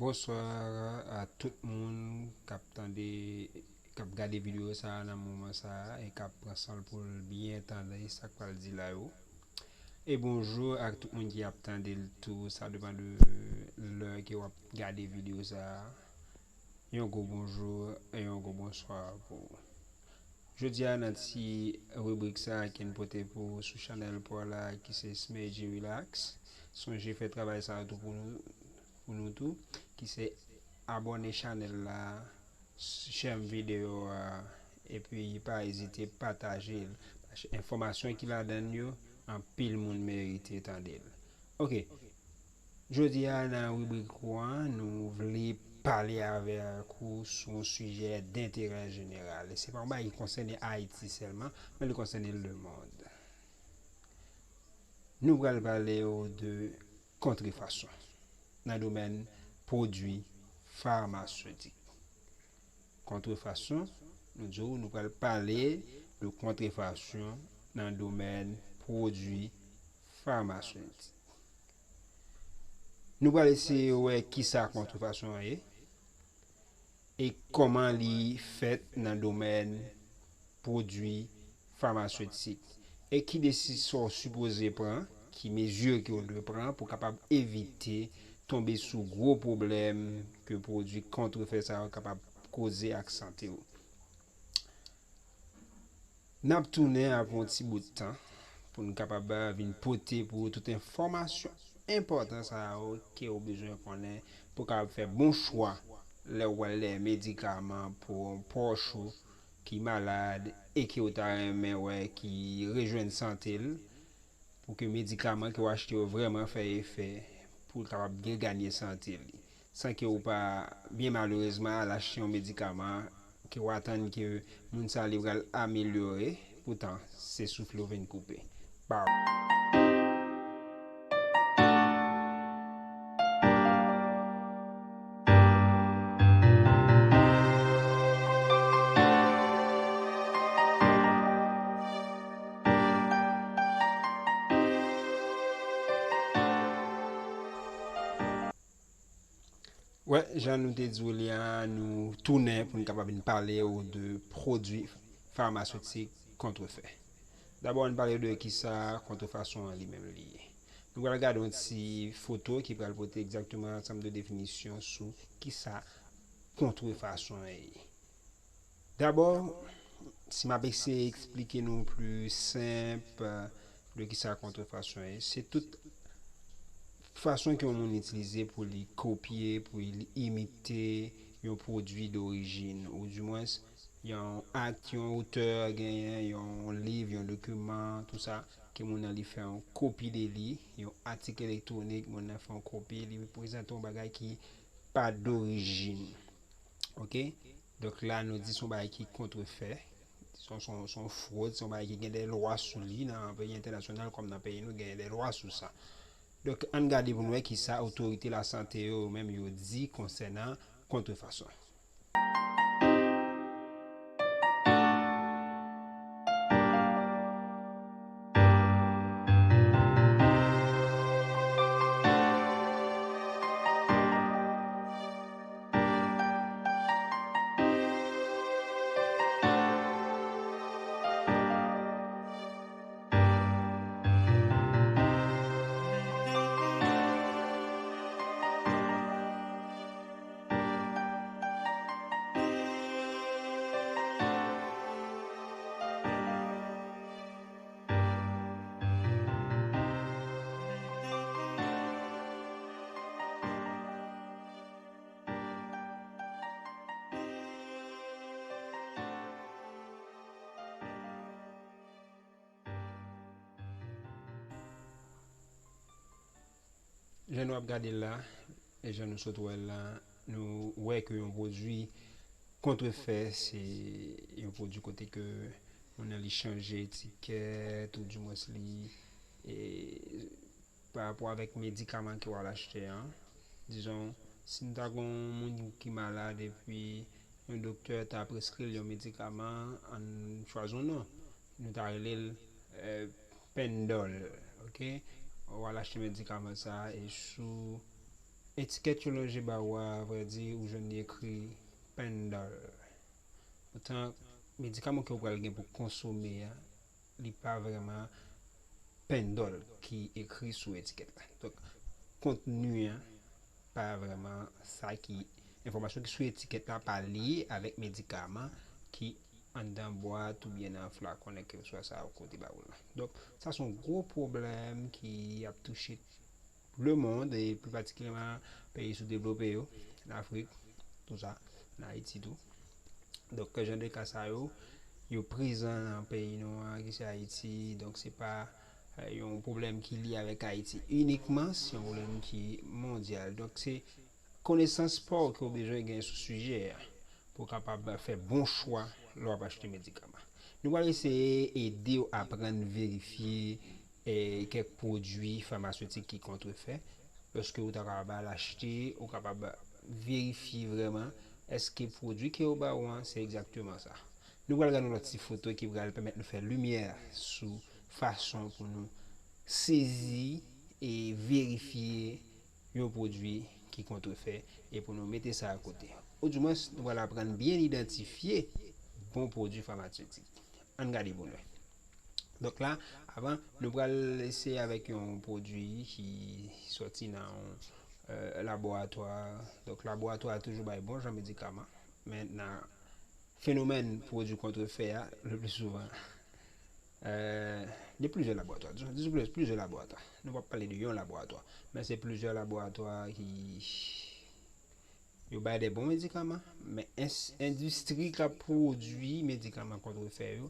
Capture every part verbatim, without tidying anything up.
Bonswa a tout moun k ap tande, k ap gade videyo sa a nan moman sa a e k ap pran san l pou l byen tande sa k pral di la yo. E bonjou ak tout moun ki ap tande l tou, sa depann de lè ke w ap gade videyo sa a. Yon gwo bonjou e yon gwo bonswa pou ou. Jodi a nan ti ribrik sa a ke n pote pou ou sou chanèl pa w la ki se Smeji Relax. Sonje fè travay sa a tou pou nou, pou nou tou, ki se abòne chanèl la, chèm videyo a, epi pa ezite pataje l. Paske enfòmasyon ki ladan l yo, anpil moun merite tande l. Ok. Jodi a nan ribrik ou an, nou vle pale avèk ou sou yon sijè denterè jeneral. Se pa yon bagay ki konsène Ayiti sèlman, men li konsène lemonn. Nou pral pale ou de kontrefason nan domèn pwodui famasetik. Kontrefason, nou di w, nou pral pale de kontrefason nan domèn pwodui famasetik. Nou pral eseye wè kisa kontrefason an ye e kòman li fèt nan domèn pwodui famasetik e ki desizyon w sipoze pran, ki mezi ke w dwe pran pou kapab evite tonbe sou gwo pwoblèm ke pwodui kontrefè sa yo kapab koze ak sante w. N ap tounen apre yon ti bout tan pou n kapab vin pote pou ou tout enfòmasyon enpòtan sa yo ke w bezwen konnen pou w kapab fè bon chwa lè w pral lè medikaman pou yon pwòch ou ki malad e ke w ta renmen wè ki rejwenn sante l, pou ke medikaman ke w achte yo vrèman fè efè, pou l kapab reganye sante li, san ke w pa, byen malerezman, al achte yon medikaman ke w atann ke moun sa li pral amelyore, poutan se souf li w vin koupe. Pow! Wè, jan nou te di w li a, nou tounen pou n kapab vin pale w de pwodui famasetik kontrefè. Dabò, ann pale de kisa kontrefason an li menm li ye. Nou pral gade yon ti foto ki pral pote egzakteman ansanm de definisyon sou kisa kontrefason an ye. Dabò, si m ap eseye eksplike nou pli senp de kisa kontrefason ye, se tout fason ke yon moun itilize pou li kopye, pou li imite yon pwodui dorijin, oudimwens yon ak yon otè genyen, yon liv, yon dokiman, tou sa, ke moun nan li fè yon kopi de li, yon atik elektwonik, moun nan fè yon kopi, li prezante yon bagay ki pa dorijin. Ok? Donk la, nou di se yon bagay ki kontrefè, se yon, se yon, se yon fwod, se yon bagay ki gen de lwa sou li nan peyi entènasyonal kòm nan peyi nou, gen de lwa sou sa. Donk, ann gade pou n wè kisa otorite lasante yo, yo menm, yo di konsènan kontrefason. Jan nou ap gade l la, e jan nou sot wè l la, nou wè ke yon pwodui kontrefè, se yon pwodui kote ke moun nan li chanje etikèt, oudimwens li, e, pa rapò avèk medikaman ke w al achte an. Dizon, si n ta gen yon moun ki malad epi yon doktè ta preskri l yon medikaman, ann chwazi yon non, nou ta rele l, eh, Pendol, ok? Ou al achte medikaman sa a, e sou Etikèt yo lonje ba ou a, vrèdi, ou jwenn li ekri Panadol. Poutan, medikaman ke ou pral gen pou konsome a, li pa vrèman Panadol ki ekri sou etikèt la. Donk, kontni an pa vrèman sa ki, enfòmasyon ki sou etikèt la pa lye avèk medikaman ki anndan bwat oubyen nan flakon, kèlkeswa sa yo kote ba ou la. Donk, sa se yon gwo pwoblèm ki ap touche lemonn, e pli patikilyaman peyi soudevlope yo, Lafrik, tou sa, ann Ayiti tou. Donk, jan de ka sa yo, yo prezan nan peyi nou an, ki se Ayiti. Donk, se pa eh, yon pwoblèm ki lye avèk Ayiti inikman, se yon pwoblèm ki mondyal. Donk, se konesans pa w ke w bezwen gen sou sijè a pou w kapab fè bon chwa lè w ap achte medikaman. Nou pral eseye ede w aprann verifye eh, kèk pwodui famasetik ki kontrefè. Lòske ou ta kapab al achte, ou kapab verifye vrèman èske pwodui ke yo ba ou an se egzakteman sa. Nou pral gade yon lòt ti foto ki pral pèmèt nou fè limyè sou fason pou nou sezi e verifye yon pwodui ki kontrefè e pou nou mete sa akote. Oudimwens, nou pral aprann byen idantifye bon pwodui famasetik. Ann gade pou nou wè. Donk la, avan, nou pral eseye avèk yon pwodui ki sòti nan yon euh, laboratwa. Donk, laboratwa a toujou bay bon jan medikaman. Men nan fenomèn pwodui kontrefè a, le pli souvan, euh, de plizyè laboratwa. Dizon, dizon plizyè, plizyè laboratwa. Nou p ap pale de yon laboratwa. Men se plizyè laboratwa ki yo bay de bon medikaman, men ens- endistri k ap pwodui medikaman kontrefè yo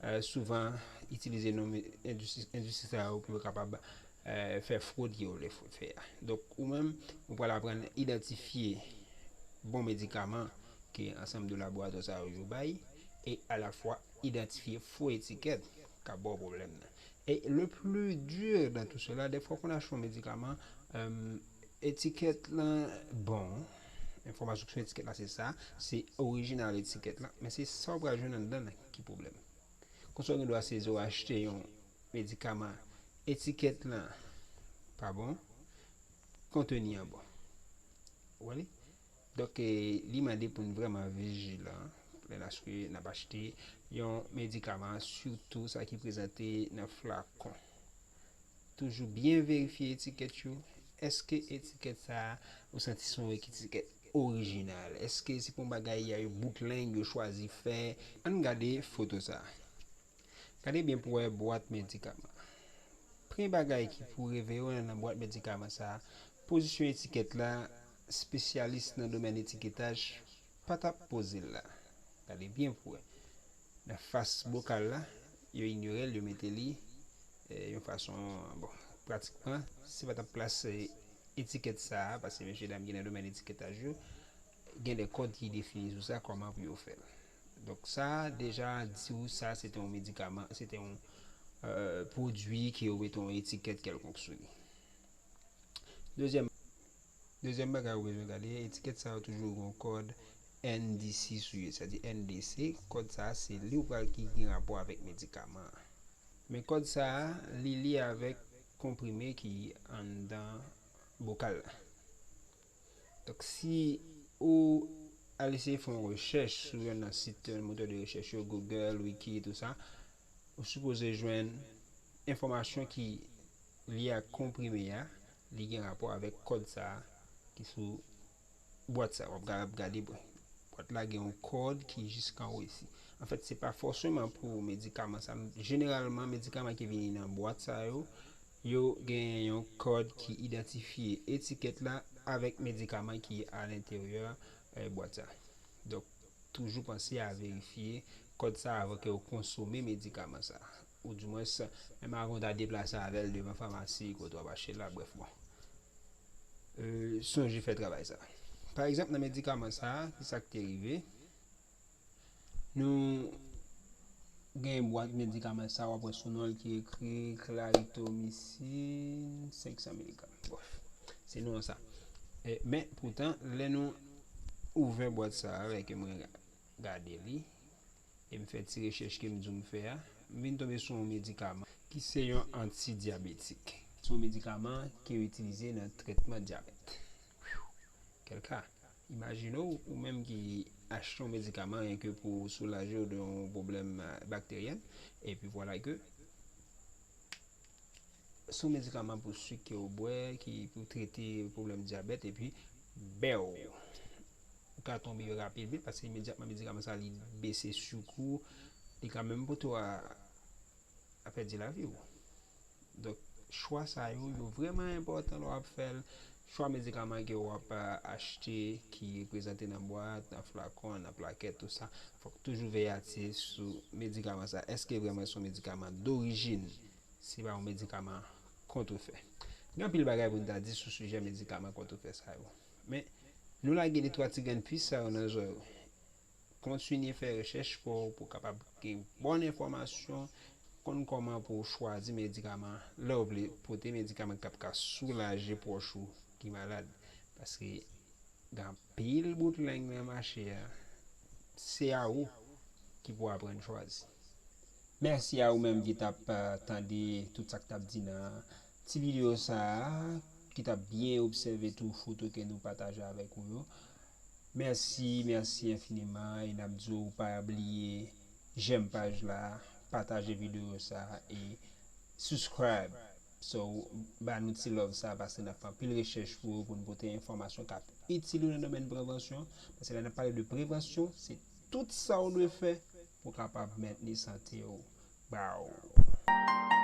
euh, souvan itilize non me- endistri endistri sa yo pou yo kapab euh, fè fwod ke yo vle f- fè a. Donk, ou menm, ou pral aprann idantifye bon medikaman ke ansanm de laboratwa sa yo yo bay, e alafwa idantifye fo etikèt k ap ba w pwoblèm nan. E le plus dur dans tout cela, dèfwa w konn achte yon medikaman, euh, etikèt lan bon, enfòmasyon ki sou etikèt la se sa, se orijinal etikèt lan, men se sa w pral jwenn anndan nan ki pwoblèm. Konsa w gen dwa sezi w achte yon medikaman, etikèt lan pa bon, kontni an bon. Ou wè li? Donk, eh, li mande pou n vrèman vijilan lè laske n ap achte yon medikaman, sitou sa ki prezante nan flakon. Toujou byen verifye etikèt yo. Èske etikèt sa a, ou santi se yon etikèt orijinal? Èske se pa yon bagay a yo boutlenj yo chwazi fè? Ann gade foto sa a. Gade byen pou wè bwat medikaman. Premye bagay ki pou reveye w nan bwat medikaman sa a, pozisyon etikèt la, espesyalis nan domèn etiketaj pa t ap poze l la. Gade byen pou wè. Nan fas bokal la, yo inyore l, yo mete li eh, yon fason, bon, pratikman, se pa t ap plas eh, etikèt sa a, paske mesye dam ki nan domèn etiketaj yo, gen de kòd ki defini sou sa, kòman pou yo fè l. Donk, sa a deja di w sa, se te yon medikaman, se te yon euh, pwodui ke yo mete yon etikèt kèlkonk sou li. Dezyèm, dezyèm bagay ou bezwen gade, etikèt sa yo toujou gen yon kòd N D C sou yo, sa di N D C, kòd sa a se li ou pral ki gen rapò avèk medikaman an. Men kòd sa a, li lye avèk konprime ki anndan bokal la. Donk, si ou al eseye fè yon rechèch sou yonn nan sit motè de rechèch yo, Google, Wiki, tou sa, ou sipoze jwenn enfòmasyon ki lye ak konprime a, li gen rapò avèk kòd sa a ki sou bwat sa a. W ap ga- ap gade bwat la gen yon kòd ki jiskanwo isi. Anfèt, se pa fòseman pou medikaman sa. Jeneralman, medikaman ki vini nan bwat sa yo, yo gen yon kòd ki idantifye etikèt la avèk medikaman ki alenteryè eh, bwat sa. Donk, toujou panse a verifye kòd sa avan ke w konsome medikaman sa. Oudimwens, menm avan w ta deplase avè l devan famasi kote w ap achte l la, brèf, bon. Euh, sonje fè travay sa. Pa egzanp, nan medikaman sa, ki sa k te rive? Nou gen bwat medikaman sa, w ap wè sou non l ki ekri Clarithromycin senk san miligram. Bon, se non sa. E, men, poutan, lè nou ouvè bwat sa a, lè ke mwen gade li, e m fè ti rechèch ke m di w m fè a, m vin tonbe sou yon medikaman ki se yon antidyabetik. Se yon medikaman ke yo itilize nan trètman dyabèt. Kèl ka? Imajine w, ou menm ki achte yon medikaman enke pou soulaje w de yon pwoblèm bakteryèn, epi vwala ke se yon medikaman pou sik ke w bwè, ki pou trete pwoblèm dyabèt, epi bèw, ou ka tonbe rapid vit, paske imedyatman medikaman sa li bese sik ou, li ka menm pote w a, a pèdi lavi w. Donk, chwa sa yo, yo vrèman enpòtan lè w ap fè l. Chwa medikaman ke w ap achte, ki prezante nan bwat, nan flakon, nan plakèt, tou sa, fòk toujou veye atye sou medikaman sa. Èske vrèman se yon medikaman dorijin? Se pa yon medikaman kontrefè. Gen anpil bagay pou n ta di sou sijè medikaman kontrefè sa yo. Men, nou lage de twa ti grenn pis sa yo nan zò yo. Kontinye fè rechèch pou w, pou w kapab gen bon enfòmasyon, konn kòman pou w chwazi medikaman lè w vle pote medikaman k ap ka soulaje pwòch ou ki malad. Paske gen anpil bout leng nan mache a, se a ou ki pou aprann chwazi. Mèsi a ou menm ki t ap tande tout sa k t ap di nan ti videyo sa a, ki t ap byen obsève tou foto ke nou pataje avèk ou yo. Mèsi, mèsi enfiniman, e n ap di w pa bliye jèm paj la, pataje videyo sa a e subscribe. So, ba nou ti love sa a, paske n ap fè anpil rechèch pou ou, pou n pote enfòmasyon k ap itil ou nan domèn prevansyon. Paske lè n ap pale de prevansyon, se tout sa w dwe fè pou w kapab mentni sante w ba w.